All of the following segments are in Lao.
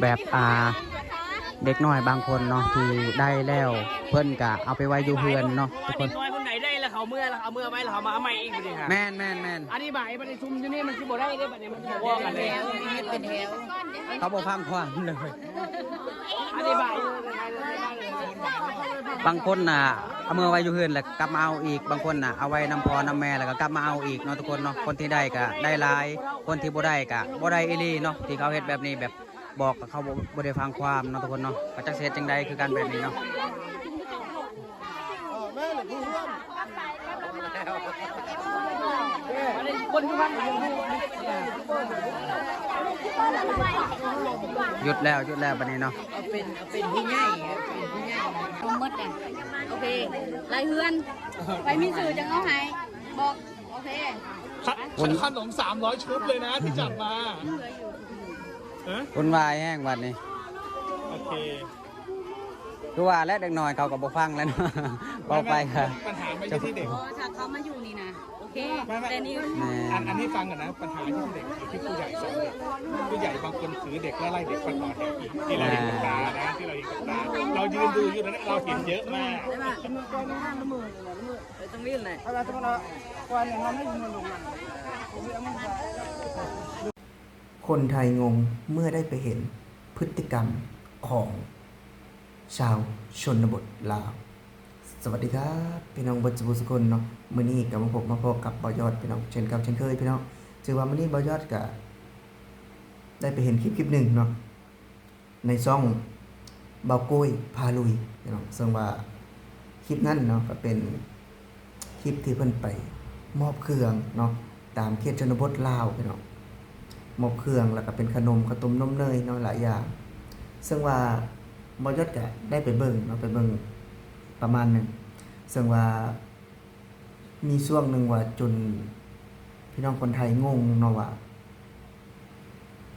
ແບບ ອ່າ ເດັກນ້ອຍບາງຄົນເນາະ ທີ່ໄດ້ແລ້ວ ເພິ່ນກະເອົາໄປໄວ້ຢູ່ເຮືອນເນາະທຸກຄົນ. ເດັກນ້ອຍຄົນໃດໄດ້ແລ້ວ ເຂົາເມືອ ເຂົາເມືອໄວ້ ແລ້ວເຂົາມາເອົາໃໝ່ອີກ ນີ້ຮະ. ແມ່ນໆໆ. ອະທິບາຍ ບັດນີ້ຊຸມຢູ່ນີ້ມັນຊິບໍ່ໄດ້ເດ້ ບັດນີ້ມັນຊິບໍ່ພໍກັນເດ້ ເຮັດເປັນແຖວ ເຂົາບໍ່ຟັງຄວາມເລີຍ. ອະທິບາຍ ບາງຄົນນະ ເອົາເມືອໄວ້ຢູ່ເຮືອນ ແລ້ວກັບມາເອົາອີກ, ບາງຄົນນະ ເອົາໄວ້ນຳພໍ່ນຳແມ່ ແລ້ວກໍກັບມາເອົາອີກເນາະທຸກຄົນເນາະ. ຄົນທີ່ໄດ້ກໍໄດ້ຫຼາຍ, ຄົນທີ່ບໍ່ໄດ້ກໍບໍ່ໄດ້ອີ່ຫຼີເນາະ, ທີ່ເຂົາເຮັດແບບນີ້ ແບບບອກ ເຂົາບໍ່ ບໍ່ໄດ້ຟັງຄວາມເນາະທຸກຄົນເນາະ. ກໍຈັກຊິເຮັດຈັ່ງໃດຄືກັນແບບນີ້ເນາະ. ຢຸດແລ້ວ ຢຸດແລ້ວບັດນີ້ເນາະ. ເອົາເປັນ ເອົາເປັນຜູ້ໃຫຍ່ ເອົາເປັນຜູ້ໃຫຍ່ ໝົດນະ. ໂອເຄ ລາຍເຮືອນ ໃຜມີຊື່ຈັ່ງເອົາໃຫ້ ບອກ. ໂອເຄ ข- ข- ขนมสามร้อยชุดเลยนะที่จัดมา ฮะ ວຸ່ນວາຍແຮງບັດນີ້. ໂອเค ຄືວ່າແຫຼະ ເດັກນ້ອຍເຂົາກໍບໍ່ຟັງແລ້ວເນາະ ເວົ້າໄປກໍ ปัญหาไม่ใช่ที่เด็ก ເອີ ຖ້າເຂົາມາຢູ່ນີ້ນະ ໂອເຄ ແຕ່ນີ້ ແມ່ນ อัน อันนี้ฟังก่อนนะ ปัญหาที่เด็ก คือที่ผู้ใหญ่สอนเด็ก ผู้ใหญ่บางคนถือเด็กแล้วไล่เด็กไปต่อแถวอีก ที่เราเห็นกับตานะ ที่เราเห็นกับตา เรายืนดูอยู่ตรงนั้น เราเห็นเยอะมาก. ຄົນໄທງົງເມື່ອໄດ້ໄປເຫັນພຶດຕິກຳຂອງຊາວຊົນນະບົດລາວ. ສະຫວັດດີຄັບ ພີ່ນ້ອງເບິດສຸຜູ້ສຸຄົນເນາະ, ມື້ນີ້ກໍມາພົບມາພໍ້ກັບບ່າວຍອດ ພີ່ນ້ອງ ເຊັ່ນເກົ່າເຊັ່ນເຄີຍ ພີ່ນ້ອງ. ຖືວ່າມື້ນີ້ບ່າວຍອດກໍໄດ້ໄປເຫັນຄລິບຄລິບໜຶ່ງເນາະ ໃນຊ່ອງບ່າວໂກ້ຍພາລຸຍ ພີ່ນ້ອງ, ເຊິ່ງວ່າຄລິບນັ້ນເນາະ ກໍເປັນຄລິບທີ່ເພິ່ນໄປມອບເຄື່ອງເນາະ ຕາມເຂດຊົນນະບົດລາວ ພີ່ນ້ອງ, ມອບເຄື່ອງ ແລ້ວກໍເປັນຂະໜົມ ເຂົ້າຕົ້ມ ນົມເນີຍເນາະ ຫຼາຍຢ່າງ. ເຊິ່ງວ່າບ່າວຍອດກໍໄດ້ໄປເບິ່ງເນາະ ໄປເບິ່ງປະມານໜຶ່ງ, ເຊິ່ງວ່າ ມີຊ່ວງໜຶ່ງວ່າຈົນພີ່ນ້ອງຄົນໄທງົງເນາະວ່າ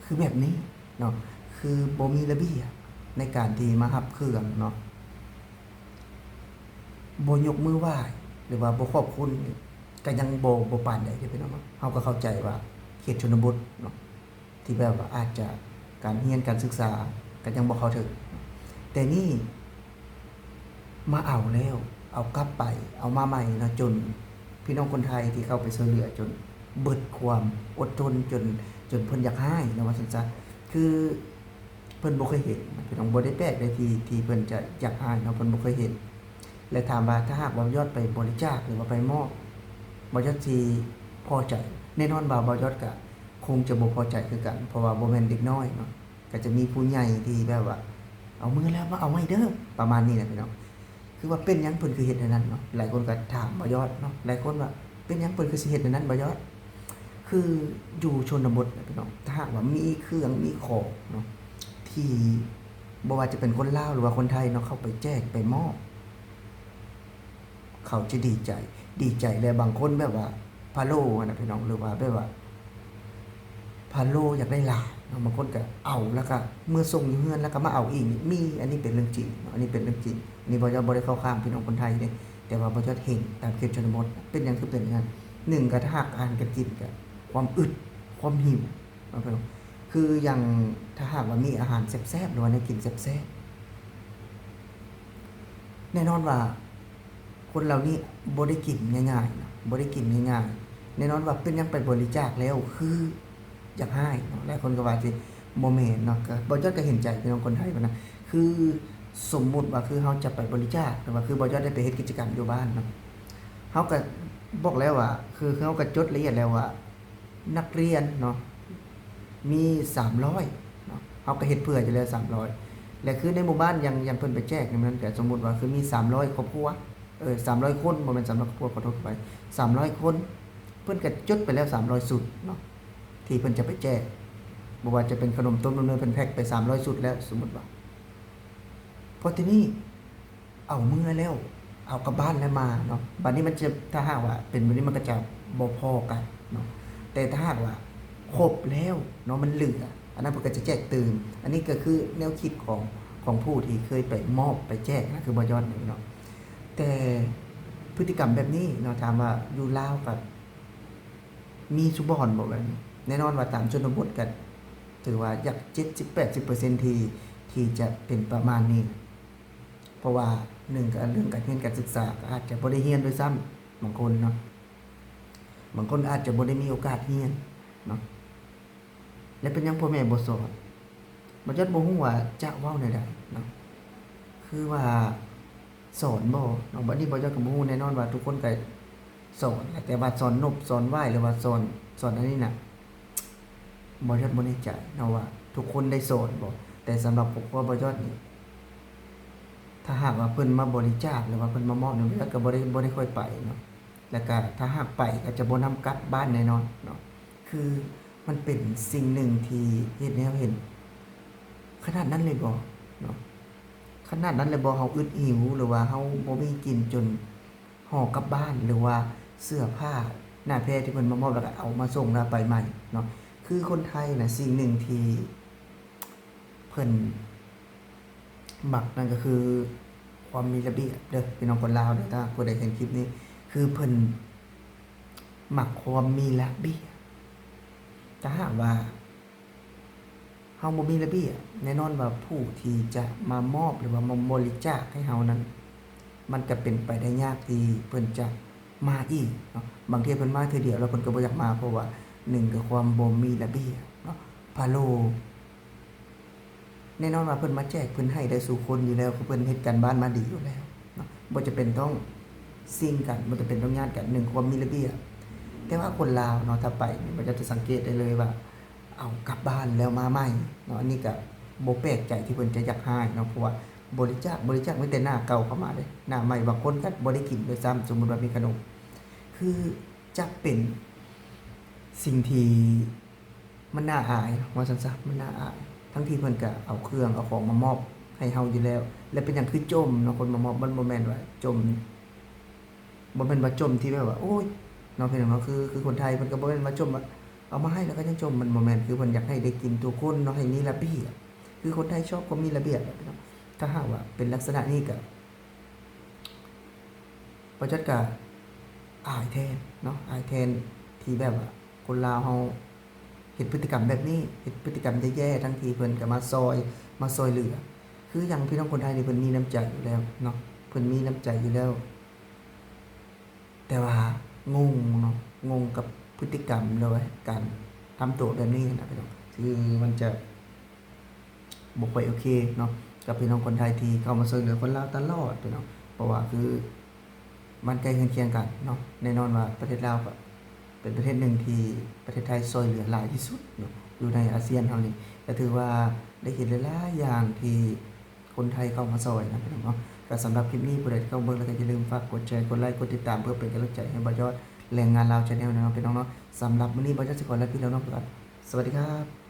ຄືແບບນີ້ເນາະ ຄືບໍ່ມີລະບຽບໃນການທີ່ມາຮັບເຄື່ອງເນາະ, ບໍ່ຍົກມືໄຫວ້ ຫຼືວ່າບໍ່ຂອບຄຸນ ກໍຍັງບໍ່ ບໍ່ປານໃດເດ້ພີ່ນ້ອງເນາະ. ເຮົາກໍເຂົ້າໃຈວ່າເຂດຊົນນະບົດເນາະ ທີ່ແບບວ່າອາດຈະການຮຽນການສຶກສາກໍຍັງບໍ່ເຂົ້າເຖິງ, ແຕ່ນີ້ມາເອົາແລ້ວ ເອົາກັບໄປ ເອົາມາໃໝ່ເນາະ ຈົນພີ່ນ້ອງຄົນໄທທີ່ເຂົ້າໄປຊ່ວຍເຫຼືອ ຈົນເບິດຄວາມອົດທົນ ຈົນ ຈົນເພິ່ນຢາກຮ້າຍເນາະ ວ່າຊັ້ນຊະ. ຄືເພິ່ນບໍ່ເຄີຍເຫັນ ພີ່ນ້ອງ, ບໍ່ໄດ້ແປກໃດທີ່ ທີ່ເພິ່ນຈະຢາກຮ້າຍເນາະ ເພິ່ນບໍ່ເຄີຍເຫັນ. ແລະ ຖາມວ່າຖ້າຫາກວ່າບ່າວຍອດໄປບໍລິຈາກ ຫຼືວ່າໄປມອບ ບ່າວຍອດຊິພໍໃຈ? ແນ່ນອນວ່າບ່າວຍອດກະຄົງຈະບໍ່ພໍໃຈຄືກັນ ເພາະວ່າບໍ່ແມ່ນເດັກນ້ອຍເນາະ, ກະຈະມີຜູ້ໃຫຍ່ທີ່ແບບວ່າ ເອົາເມືອແລ້ວມາເອົາໃໝ່ເດີ ປະມານນີ້ນະພີ່ນ້ອງ. ຄືວ່າເປັນຫຍັງເພິ່ນຄືເຮັດແນວນັ້ນເນາະ, ຫຼາຍຄົນກະຖາມບ່າວຍອດເນາະ, ຫຼາຍຄົນວ່າເປັນຫຍັງເພິ່ນຄືຊິເຮັດແນວນັ້ນ ບ່າວຍອດ? ຄືຢູ່ຊົນນະບົດນະພີ່ນ້ອງ ຖ້າຫາກວ່າມີເຄື່ອງມີຂອງເນາະ ທີ່ບໍ່ວ່າຈະເປັນຄົນລາວ ຫຼືວ່າຄົນໄທເນາະ ເຂົ້າໄປແຈກໄປມອບ ເຂົາຈະດີໃຈ ດີໃຈ ແລະ ບາງຄົນແບບວ່າພະໂລຫັ້ນນະພີ່ນ້ອງ ຫຼືວ່າແບບວ່າພະໂລຢາກໄດ້ຫຼາຍເນາະ, ບາງຄົນກໍເອົາແລ້ວກໍເມືອສົ່ງຢູ່ເຮືອນ ແລ້ວກໍມາເອົາອີກ ມີ. ອັນນີ້ເປັນເລື່ອງຈິງເນາະ, ອັນນີ້ເປັນເລື່ອງຈິງ. ອັນນີ້ບໍ່ ບໍ່ໄດ້ເຂົ້າຂ້າງພີ່ນ້ອງຄົນໄທເດ້ ແຕ່ວ່າບ່າວຍອດເຫັນຕາມເຂດຊົນນະບົດ. ເປັນຫຍັງຄືເປັນຢ່າງນັ້ນ? ໜຶ່ງກໍຖ້າຫາກອາຫານການກິນກໍຄວາມອຶດ ຄວາມຫິວ ເນາະພີ່ນ້ອງ. ຄືຢ່າງຖ້າຫາກວ່າມີອາຫານແຊບໆ ຫຼືວ່າແນວກິນແຊບໆ ແນ່ນອນວ່າຄົນເຫຼົ່ານີ້ບໍ່ໄດ້ກິນງ່າຍໆເນາະ, ບໍ່ໄດ້ກິນງ່າຍໆ. ແນ່ນອນວ່າເປັນຫຍັງໄປບໍລິຈາກແລ້ວຄືຢາກຮ້າຍເນາະ, ຫຼາຍຄົນກໍວ່າຊິບໍ່ແມ່ນເນາະ. ກໍບ່າວຍອດກໍເຫັນໃຈພີ່ນ້ອງຄົນໄທຫັ້ນນະ, ຄືສົມມຸດວ່າຄືເຮົາຈະໄປບໍລິຈາກ ຫຼືວ່າຄືບ່າວຍອດໄດ້ໄປເຮັດກິດຈະກຳຢູ່ບ້ານເນາະ, ເຮົາກໍບອກແລ້ວວ່າ ຄືເຮົາກໍຈົດລະອຽດແລ້ວວ່າ ນັກຮຽນເນາະ ມີສາມຮ້ອຍເນາະ, ເຮົາກໍເຮັດເຜື່ອຢູ່ແລ້ວສາມຮ້ອຍ. ແລະ ຄືໃນໝູ່ບ້ານ ຢ່າງ ຢ່າງເພິ່ນໄປແຈກນີ້ ມັນກໍສົມມຸດວ່າ ຄືມີສາມຮ້ອຍຄອບຄົວ ເອີ ສາມຮ້ອຍຄົນ ບໍ່ແມ່ນສາມຮ້ອຍຄອບຄົວ ຂໍໂທດໄປ ສາມຮ້ອຍຄົນ, ເພິ່ນກໍຈົດໄປແລ້ວສາມຮ້ອຍຊຸດເນາະ ທີ່ເພິ່ນຈະໄປແຈກ, ບໍ່ວ່າຈະເປັນຂະໜົມຕົ້ມ ນ້ຳເນີຍ ເພິ່ນແພັກໄປສາມຮ້ອຍຊຸດແລ້ວ ສົມມຸດວ່າ. ພໍທີນີ້ ເອົາເມືອແລ້ວ ເອົາກັບບ້ານແລ້ວມາເນາະ, ບາດນີ້ມັນຈະ ຖ້າຫາກວ່າເປັນແບບນີ້ ມັນກໍຈະບໍ່ພໍກັນເນາະ. ແຕ່ຖ້າຫາກວ່າຄົບແລ້ວເນາະ ມັນເຫຼືອ ອັນນັ້ນເພິ່ນກໍຈະແຈກຕື່ມ. ອັນນີ້ກໍຄືແນວຄິດຂອງ ຂອງຜູ້ທີ່ເຄີຍໄປມອບໄປແຈກນະ ຄືບ່າວຍອດນີ້ເນາະ. ແຕ່ພຶດຕິກຳແບບນີ້ເນາະ ຖາມວ່າຢູ່ລາວກໍມີຊຸບ່ອນບໍ່ແບບນີ້? ແນ່ນອນວ່າຕາມຊົນນະບົດກໍ ຖືວ່າຢາກເຈັດສິບແປດສິບເປີເຊັນທີ່ ທີ່ຈະເປັນປະມານນີ້. ເພາະວ່າໜຶ່ງກໍເລື່ອງການຮຽນການສຶກສາ ກໍອາດຈະບໍ່ໄດ້ຮຽນດ້ວຍຊ້ຳ ບາງຄົນເນາະ, ບາງຄົນອາດຈະບໍ່ໄດ້ມີໂອກາດຮຽນເນາະ. ແລະ ເປັນຫຍັງພໍ່ແມ່ບໍ່ສອນ? ບໍ່ຈັກ ບໍ່ຮູ້ວ່າຈະເວົ້າແນວໃດເນາະ. ຄືວ່າສອນບໍ່ເນາະ? ບັດນີ້ບໍ່ຈັກກໍບໍ່ຮູ້ແນ່ນອນວ່າທຸກຄົນກໍສອນແຫຼະ, ແຕ່ວ່າສອນນົບສອນຫວ້າຍ ຫຼືວ່າສອນ ສອນອັນນີ້ນະ ບໍ່ຈັກ ບໍ່ແນ່ໃຈເນາະວ່າທຸກຄົນໄດ້ສອນບໍ່. ແຕ່ສຳລັບຄອບຄົວບໍ່ຈັກນີ້ ຖ້າຫາກວ່າເພິ່ນມາບໍລິຈາກ ຫຼືວ່າເພິ່ນມາມອບນີ້ ບໍ່ຈັກກໍບໍ່ໄດ້ ບໍ່ໄດ້ຄ່ອຍໄປເນາະ. ແລ້ວກະຖ້າຫາກໄປກໍຈະບໍ່ນຳກັບບ້ານແນ່ນອນເນາະ. ຄືມັນເປັນສິ່ງໜຶ່ງທີ່ເຮັດໃຫ້ເຮົາເຫັນ ຂະໜາດນັ້ນເລີຍບໍ່ເນາະ? ຂະໜາດນັ້ນເລີຍບໍ່? ເຮົາອຶດຫິວ ຫຼືວ່າເຮົາບໍ່ມີກິນຈົນຫໍ່ກັບບ້ານ ຫຼືວ່າເສື້ອຜ້າໜ້າແພທີ່ເພິ່ນມາມອບ ແລ້ວກໍເອົາມາສົ່ງແລ້ວໄປໃໝ່ເນາະ. ຄືຄົນໄທນະ ສິ່ງໜຶ່ງທີ່ ເພິ່ນມັກນັ້ນກໍຄືຄວາມມີລະບຽບເດີ້ ພີ່ນ້ອງຄົນລາວເດີ້. ຖ້າຜູ້ໃດເຫັນຄລິບນີ້ ຄືເພິ່ນມັກຄວາມມີລະບຽບ. ຖ້າຫາກວ່າເຮົາບໍ່ມີລະບຽບ ແນ່ນອນວ່າຜູ້ທີ່ຈະມາມອບ ຫຼືວ່າມາບໍລິຈາກໃຫ້ເຮົານັ້ນ ມັນກໍເປັນໄປໄດ້ຍາກທີ່ເພິ່ນຈະມາອີກເນາະ. ບາງເທື່ອເພິ່ນມາເທື່ອດຽວແລ້ວເພິ່ນກໍບໍ່ຢາກມາ ເພາະວ່າໜຶ່ງກໍຄວາມບໍ່ມີລະບຽບເນາະ. ພາໂລ ແນ່ນອນວ່າເພິ່ນມາແຈກ ເພິ່ນໃຫ້ໄດ້ສູ່ຄົນຢູ່ແລ້ວ ເພາະເພິ່ນເຮັດການບ້ານມາດີຢູ່ແລ້ວເນາະ. ບໍ່ຈຳເປັນຕ້ອງຊິງກັນ ບໍ່ຈຳເປັນຕ້ອງຍາດກັນ. ໜຶ່ງ ຄວາມມີລະບຽບ. ແຕ່ວ່າຄົນລາວເນາະ ຖ້າໄປນີ້ ມັນຈະສັງເກດໄດ້ເລີຍວ່າ ເອົາກັບບ້ານແລ້ວມາໃໝ່ເນາະ. ອັນນີ້ກະບໍ່ແປກໃຈທີ່ເພິ່ນຈະຢາກຮ້າຍເນາະ ເພາະວ່າບໍລິຈາກ ບໍລິຈາກມີແຕ່ໜ້າເກົ່າເຂົ້າມາເດ້ ໜ້າໃໝ່ບາງຄົນກໍບໍ່ໄດ້ກິນດ້ວຍຊ້ຳ. ສົມມຸດວ່າມີຂະໜົມ ຄືຈະເປັນສິ່ງທີ່ມັນໜ້າອາຍວ່າຊັ້ນຊະ ມັນໜ້າອາຍ ທັງທີ່ເພິ່ນກະເອົາເຄື່ອງເອົາຂອງມາມອບໃຫ້ເຮົາຢູ່ແລ້ວ. ແລະ ເປັນຫຍັງຄືຈົ່ມເນາະ ຄົນມາມອບ ມັນບໍ່ແມ່ນວ່າຈົ່ມ ບໍ່ແມ່ນວ່າຈົ່ມທີ່ແບບວ່າ ໂອ້ຍ ເນາະ ພີ່ນ້ອງເນາະ ຄື ຄືຄົນໄທເພິ່ນກໍບໍ່ແມ່ນວ່າຈົ່ມວ່າເອົາມາໃຫ້ແລ້ວກໍຍັງຈົ່ມ ມັນບໍ່ແມ່ນ. ຄືເພິ່ນຢາກໃຫ້ໄດ້ກິນທຸກຄົນເນາະ ໃຫ້ມີລະບຽບ ຄືຄົນໄທຊອບຄວາມມີລະບຽບແບບນີ້ເນາະ. ຖ້າຫາກວ່າເປັນລັກສະນະນີ້ກໍ ປະຈັດກະອາຍແທນເນາະ ອາຍແທນທີ່ແບບວ່າຄົນລາວເຮົາເຮັດພຶດຕິກຳແບບນີ້ ເຮັດພຶດຕິກຳແຍ່ໆ ທັງທີ່ເພິ່ນກໍມາຊ່ອຍ ມາຊ່ອຍເຫຼືອ. ຄືຢ່າງພີ່ນ້ອງຄົນໄທນີ້ ເພິ່ນມີນ້ຳໃຈຢູ່ແລ້ວເນາະ ເພິ່ນມີນ້ຳໃຈຢູ່ແລ້ວ ແຕ່ວ່າງົງເນາະ ງົງກັບພຶດຕິກຳ ຫຼືວ່າການທຳຕົວແບບນີ້ນະພີ່ນ້ອງ ຄືມັນຈະບໍ່ຄ່ອຍໂອເຄເນາະ ກັບພີ່ນ້ອງຄົນໄທທີ່ເຂົ້າມາຊ່ວຍເຫຼືອຄົນລາວຕະຫຼອດພີ່ນ້ອງ. ເພາະວ່າຄື ບ້ານໃກ້ເຮືອນຄຽງກັນເນາະ. ແນ່ນອນວ່າປະເທດລາວກໍເປັນປະເທດໜຶ່ງທີ່ປະເທດໄທຊ່ອຍເຫຼືອຫຼາຍທີ່ສຸດເນາະ ຢູ່ໃນອາຊຽນເຮົານີ້ ກໍຖືວ່າໄດ້ເຫັນຫຼາຍໆຢ່າງທີ່ຄົນໄທເຂົ້າມາຊ່ອຍນະພີ່ນ້ອງເນາະ. ກໍສຳລັບຄລິບນີ້ ຜູ້ໃດທີ່ເຂົ້າເບິ່ງແລ້ວກໍຢ່າລືມຝາກກົດແຊ ກົດໄລ ກົດຕິດຕາມ ເພື່ອເປັນກຳລັງໃຈໃຫ້ບ່າວຍອດ ແລງງານລາວ Channel ນະເນາະພີ່ນ້ອງເນາະ. ສຳລັບມື້ນີ້ບ່າວຍອດຊິຂໍລາພີ່ນ້ອງໄປກ່ອນ. ສະຫວັດດີຄັບ.